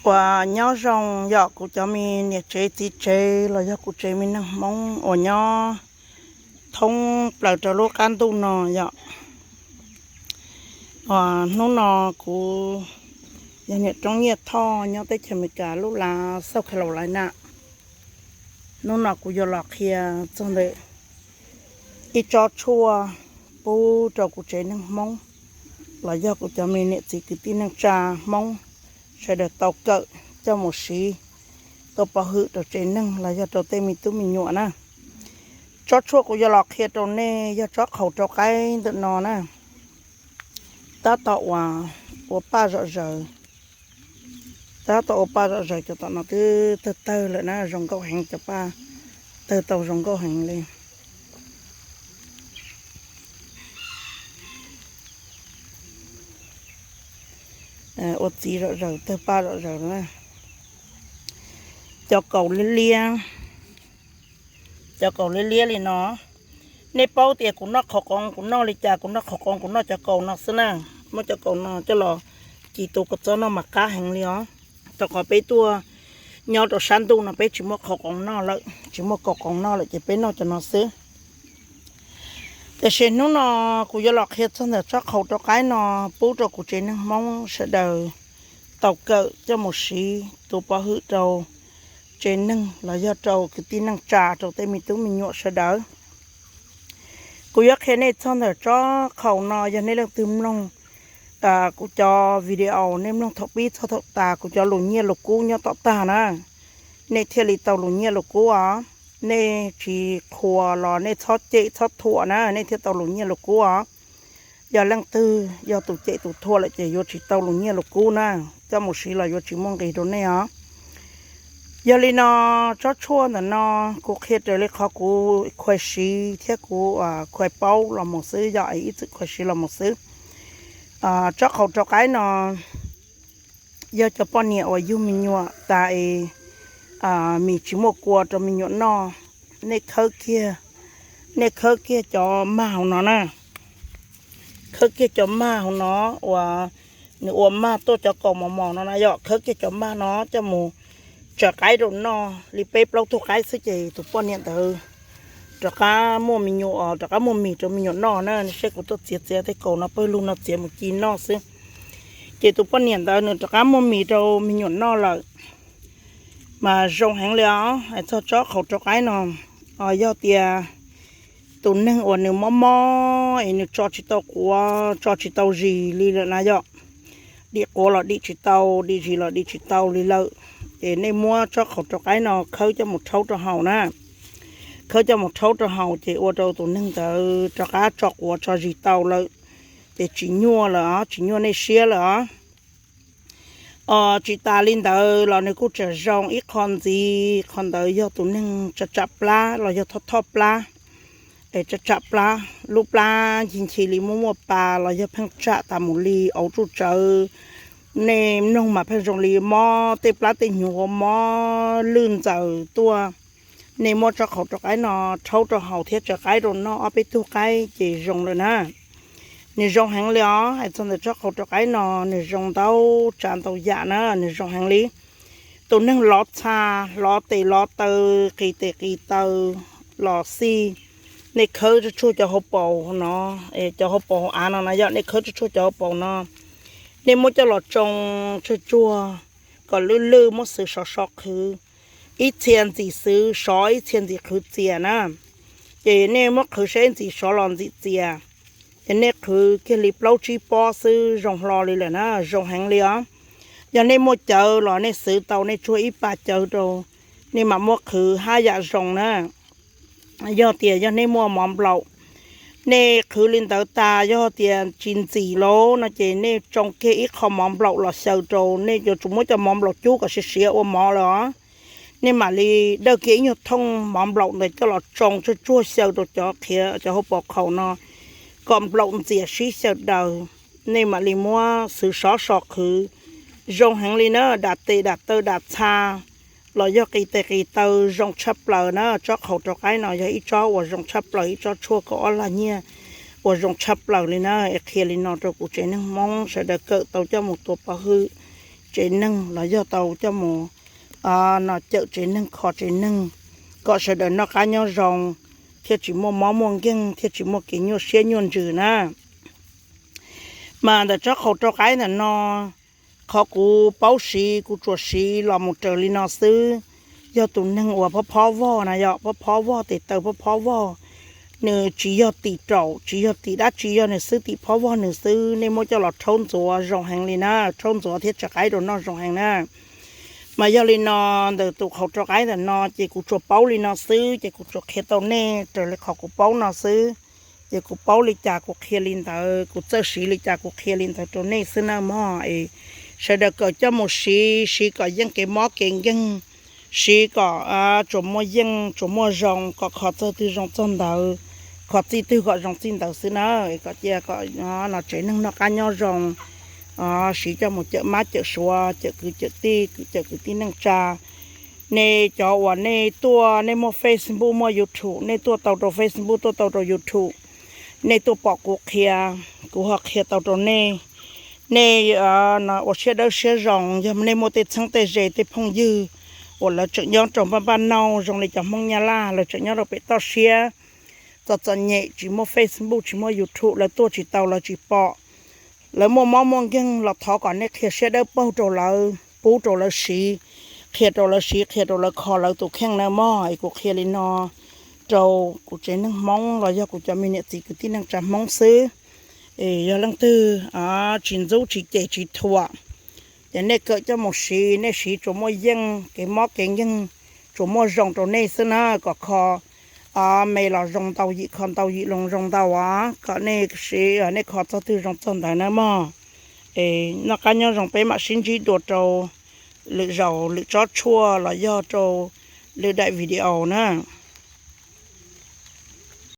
Uas nyob zoo yom kuv cov me niam tsev txiv tsev los yog kuv tsev me neeg Hmoob uas nyob thoob plaws rau lub qab ntuj no yom. Hnub no kuv yog niam Roob Nyiaj Thoj nyob teb chaws Amelikas lub lav South Carolina. Hnub no kuv yuav los qhia txog ntawm ib tsob tshuaj pub rau kuv tsev neeg Hmoob los yog kuv cov me niam txiv kwv tij neej tsa Hmoob sawv daws tau kawm coj mus siv tua pov hwm rau tsev neeg los yog rau tej me tub me nyuam na. Tsob tshuaj kuv yuav los qhia rau nej yog tsob qhaus rau qaib ntawm no na. Tab tom ua, ua paj zom zaws, tab tom ua paj zom zaws cov tom no twb tawg tawg lawm na, zoo nkauj heev cov paj, tawg tau zoo nkauj heev li. Ua txiv zom zaws, tawg paj zom zaws na. Cov kaus liab liab, cov kaus liab liab li no. Nej paub tias kuv noj qhauv qoov kuv noj li cas? Kuv noj qhauv qoov kuv noj cov kaus no xwb na. Muab cov kaus no coj los ci tu kom txob noj mas qab heev li os. Rau qhov peb tuaj nyob rau sab ntuj no peb tsis muaj qhauv qoov noj lawm, tsis muaj kaus qoov noj lawm ces peb noj cov no xwb. Tiam sis hnub no kuv yuav los qhia txog ntawm tsob qhaus rau qaib no pub rau kuv tsev neeg Hmoob sawv daws tau kawm coj mus siv tua pov hwm rau tsev neeg los yog rau kwv tij neej tsa rau tej me tub me nyuam sawv daws. Kuv yuav qhia nej txog ntawm tsob qhaus no, yog nej leej twg mloog kuv cov video, nej mloog thaum pib txog thaum tas kuv cov lus nyiaj lus kub nyob tom tag na, nej thiaj li tau lus nyiaj lus kub os. Nej tsis qhuas los nej txhob cem txhob thuam na, nej thiaj tau lus nyiaj lus kub os. Yog leej twg yog tus cem tus thuam lawm ces yuav tsis tau lus nyiaj lus kub na, coj mus siv los yuav tsis muaj nqis rau nej os. Yog li no, tsob tshuaj ntawm no kuv qhia raws li qhov kuv khuas siv thiab kuv khuas paub los mus xwb, yog ib txwm khuas siv los mus xwb. Tsob qhaus rau qaib no yog cov poj niam uas yug me nyuam tas es mis tsis muaj kua rau me nyuam noj, nej khawb kiag, nej khawb kiag cov mag hauv no na. Khawb kiag cov mag hauv no uas nws ua mag tuaj cov kaus mos mos no na yom, khawb kiag cov mag no coj mus tsaws qaib rau noj li peb plaub tug qaib xwb ces tus poj niam ntawd rov qab muaj me nyuam, rov qab muaj mis rau me nyuam noj na. Seb kuv tuaj txiav txiav tej kaus no pawg lug no txiav mus ci noj xwb, ces tus poj niam ntawd nws rov qab muaj mis rau me nyuam noj lawm. Mas zoo heev li os, hais txog tsob qhaus rau qaib no, yog tias tus neeg uas nws mob mob es nws tso tsis tau quav tso tsis tau zis li lawm na yom, dim quav los dim tsis tau, dim zis los dim tsis tau li lawm, ces nej muab tsob qhaus rau qaib no khawb coj mus rhaub rau haus na. Khawb coj mus rhaub rau haus ces ua rau tus neeg ntawd rov qab tso quav tso zis tau lawm, ces tsis nyuaj lawm os, tsis nyuaj nej siab lawm os. Tsis tas li ntawd los nws kuj tseem zoo ib qho ntxiv, qhov ntawd yog tus neeg tsam tsam plab los yog thoj thoj plab, es tsam tsam plab, lub plab nchi nchi li muaj muaj pa los yog pheej tsam tas mus li auv tsuj tsawv, nej mloog mas pheej zoo li mob tej plab tej hnyuv ua mob lwj ntxaws tuaj. Nej muab tsob qhaus rau qaib no rhaub rau haus thiab tsaws qaib rau noj ob peb tug qaib ces zoo lawm na. Nws zoo heev li os, hais txog ntawm tsob qhaus rau qaib no nws zoo ntau tsav ntau yam na, nws zoo heev li. Tus neeg lov txha, lov tes lov taw, qis tes qis taw, los xij, nej khawb tsuag tsuag cov hauv paus no, cov hauv paus hauv av no na yom, nej khawb tsuag tsuag cov hauv paus no, nej muab coj los tsoo tsuag tsuag kom lwj lwj, muab xwv sov so qhwv. Ib txhia ntxim xwv sov, ib txhia ntxim qhwv txias na. Ces nej muab qhwv saib ntxim sov los ntxim txias, ces nej qhwv kiag li plaub tsib pob xwb zoo hlo li lawm na, zoo heev li os. Yog nej muaj cawv los nej xwv tau nej tsuag ib pas cawv rau, nej mam muab qhwv haj yam zoo na. Yog tias yog nej muaj mov nplaum, nej qhwv li ntawd tas yog tias tsis ntxim lauj no ces nej tsoo kiag ib qho mov nplaum los xyaw rau, nej yuav tsum muab cov mov nplaum cub kom siav siav ua mov lawm os. Nej mam li dawj kiag ib nyuag thooj mov nplaum ntawd coj los tsoo tsuag tsuag xyaw rau cov qhiav cov hauv paus qhaus no kom nplaum ntxias sib xyaw daws. Nej mam li muab xwv sov so qhwv, zoo heev li na, dam tes dam taw dam txha los yog qis tes qis taw zoo tshaj plaws na. Tsob qhaus rau qaib no yog ib tsob uas zoo tshaj plaws, ib tsob tshuaj kaum ob lag nyiaj uas zoo tshaj plaws li na. Es qhia li no rau kuv tsev neeg Hmoob sawv daws kawm tau coj mus tua pov hwm, tsev neeg los yog tau coj mus no cawm tsev neeg kho tsev neeg, kom sawv daws noj qab nyob zoo, thiaj tsis muaj mob muaj nkeeg, thiaj tsis muaj kev nyuaj siab nyuaj ntsws na. Mas ntawm tsob qhaus rau qaib ntawm no, qhov kuv paub siv kuv tsuas siv los mus raws li no xwb. Yog tus neeg uas phob phob vog na, yog phob phob vog tes taw phob phob vog, nws tsis yog tim raum tsis yog tim dab tsi, yog nws xwb tim phob vog nws xwb, nej muab coj los rhaub ntxuav zoo heev li na, rhaub ntxuav thiab tso qaib rau noj zoo heev na. Mas yog li no, ntawm tus qhaus rau qaib ntawm no ces kuv tsuas paub li no xwb, ces kuv tsuas qhia tau nej raws li qhov kuv paub no xwb. Ces kuv paub li cas kuv qhia li ntawd, kuv txawj siv li cas kuv qhia li ntawd rau nej xwb na mog. Es sawv daws kom coj mus siv, siv kom yeej kev mob kev nkeeg, siv kom tsuas muaj yeej tsuas muaj zoo, kom kho txog twg zoo txog ntawd, kho txij twg kom zoo txij ntawd xwb na. Kom cia kom no tsev neeg noj qab nyob zoo, siv coj mus cawm mab cawm suav, cawm kwv cawm tij, cawm kwv tij neej tsa. Nej cov uas nej tuaj, nej muaj Facebook muaj YouTube, nej tuaj tau rau Facebook, tuaj tau rau YouTube, nej tuaj pom kuv qhia, kuv ho qhia tau rau nej. Nej ua siab dawb siab zoo, yog nej muaj tej txheeb tej ze tej phooj ywg uas lawv tseem nyob rau npaj npaj nauj zoo li cov Hmoob Nyab Laj, lawv tseem nyob rau pem toj siab, txom txom nyem tsis muaj Facebook tsis muaj YouTube, lawv tuaj tsis tau lawv tsis pom, lawv muaj mob muaj nkeeg los thov kom nej qhia siab dawb paug rau lawv, pub rau lawv siv, qhia rau lawv siv, qhia rau lawv kho lawv tus kheej na mog. Es kuv qhia li no rau kuv tsev neeg Hmoob los yog kuv cov me niam txiv kwv tij neej tsa Hmoob xwb. Es yog leej twg tsis ntxub tsis cem tsis thuam, ces nej kawm coj mus siv, nej siv tsuas muaj yeej, kev mob kev nkeeg tsuas muaj zoo rau nej xwb na. Kom kho me los zoo ntau yim, kho ntau yim los zoo ntau os, kom nej siv nej kho txog twg zoo txog ntawd na mog. Es noj qab nyob zoo, peb mam sib ntsib dua rau lwm zaus lwm tsob tshuaj los yog rau lwm daim video na.